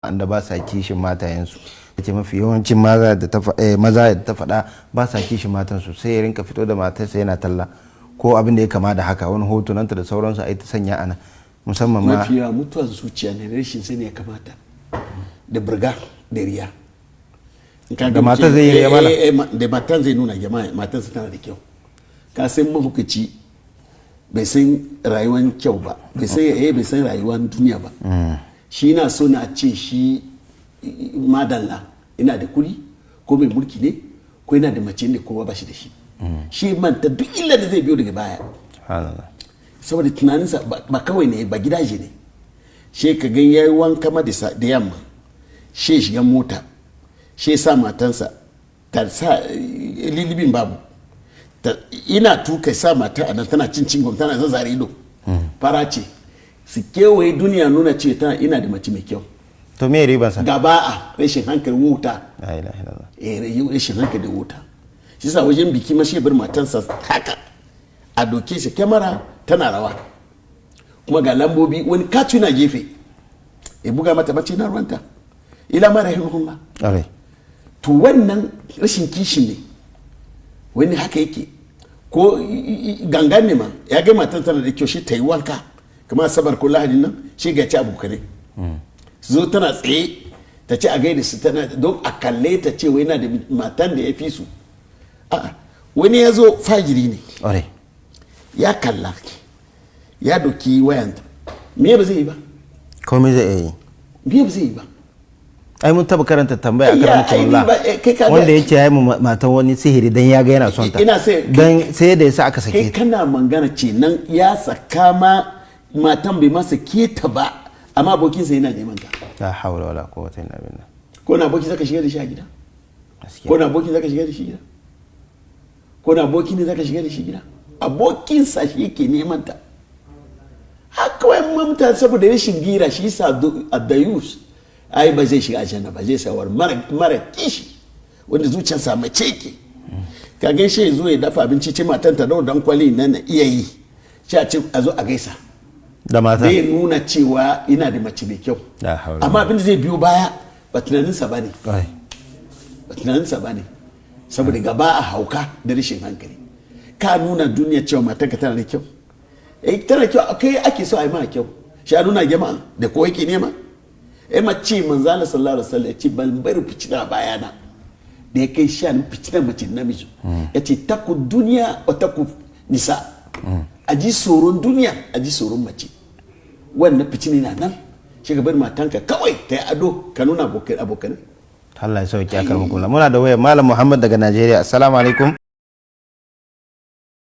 Wanda ba sa kishin matayensu, ce mafi yawancin maza da ta maza da ta faɗa ba sa kishin matansu, sai ya rinka fito da matarsa yana talla ko abin da ya kama da haka, wani hotunanta da sauransu a yi ta sanya ana musamman ma. Mafi yawa mutuwar zuciya ne, rashin sani ya kamata da burga da riya. Da matar zai yi riya mala? Da matan zai nuna jama'a matan su tana da kyau. Ka san mahukaci bai san rayuwar kyau ba, bai san rayuwar duniya ba. Shi na so na ce shi madalla ina da kudi, ko mai mulki ne, ko yana da mace ne, kowa ba shi da shi. Shi manta duk illa da zai biyo daga baya. Saboda tunaninsa ba kawai ne ba, gidaje ne. Shi ka gan yayi wanka ma da yamma, shi shiga mota, shi sa matansa ta sa lilibin babu, ina tuka sa mata a nan tana cin cingom, tana zazzare ido, fara ce, su kewaye duniya nuna ce tana ina da mace mai kyau. To me ribansa? Gaba a rashin hankali, wuta. La ilaha illallah. Eh, rashin hankali da wuta. Shi sa wajen biki ma shi bar matansa haka a doke shi kyamara tana rawa, kuma ga lambobi, wani katu na gefe ya buga mata, mace na ruwanta ila ma rahimahullah. To wannan rashin kishin ne. Wani haka yake, ko gangan ne ma, ya ga matan tana da kyau, shi ta yi wanka kamar Asabar ko Lahadi nan, shi ga ci abokanai su zo, tana tsaye ta ci a gaida su, tana don a kalle ta ce wai yana da matan da ya fi su. A'a, wani ya zo fajiri ne. Ya kalla, ya doki wayanta, me ba zai yi ba? Komai zai iya yi. Me ba zai yi ba? Ai mun taba karanta tambaya a Ya, karamar ai, ni ba, kai ka ga- wanda yake ya yi matan wani sihiri dan ya ga yana son ta, Ina sai- dan sai da yasa aka kai sake ta. Kana mangana ce nan ya saka ma matan, bai masa keta ba, amma abokinsa yana neman ta. La hawla wala quwwata illa billah. Ko na aboki zaka shiga da shi a gida? Gaskiya. Ko na aboki zaka shiga da shi gida? Ko na aboki ne zaka shiga da shi gida? Abokinsa shi yake neman ta. Haka wai mutane saboda rashin gira, shi yasa addayus ai ba zai shiga aljanna ba, zai sawar mara kishi wanda zuciyarsa mace ke. Ka gaishe ya zo ya dafa abinci, ce matan ta daura dan kwali nan na iya yi shi, a ce a zo a gaisa da mata. Zai nuna cewa ina da mace mai kyau. La hawla. Amma abin da zai biyo baya ba tunaninsa ba ne. Ba tunaninsa ba ne, saboda gaba a hauka da rashin hankali. Ka nuna duniya cewa matarka tana da kyau, eh, tana kyau, kai ake so a yi ma kyau, shi a nuna jama'a da kowa yake nema. Eh, mace, manzo Allah sallallahu alaihi wasallam ya ce ban bari fitina bayana da ya kai shan fitinar mace namiji. Ya ce taku duniya wa taku nisa, a ji tsoron duniya, a ji tsoron mace. Wannan fitina na nan, shi ka bari matanka kawai ta yi ado, ka nuna abokan. Allah ya sauke. Akar mukula, muna da wayar Malam Muhammad daga Najeriya. Assalamu alaikum.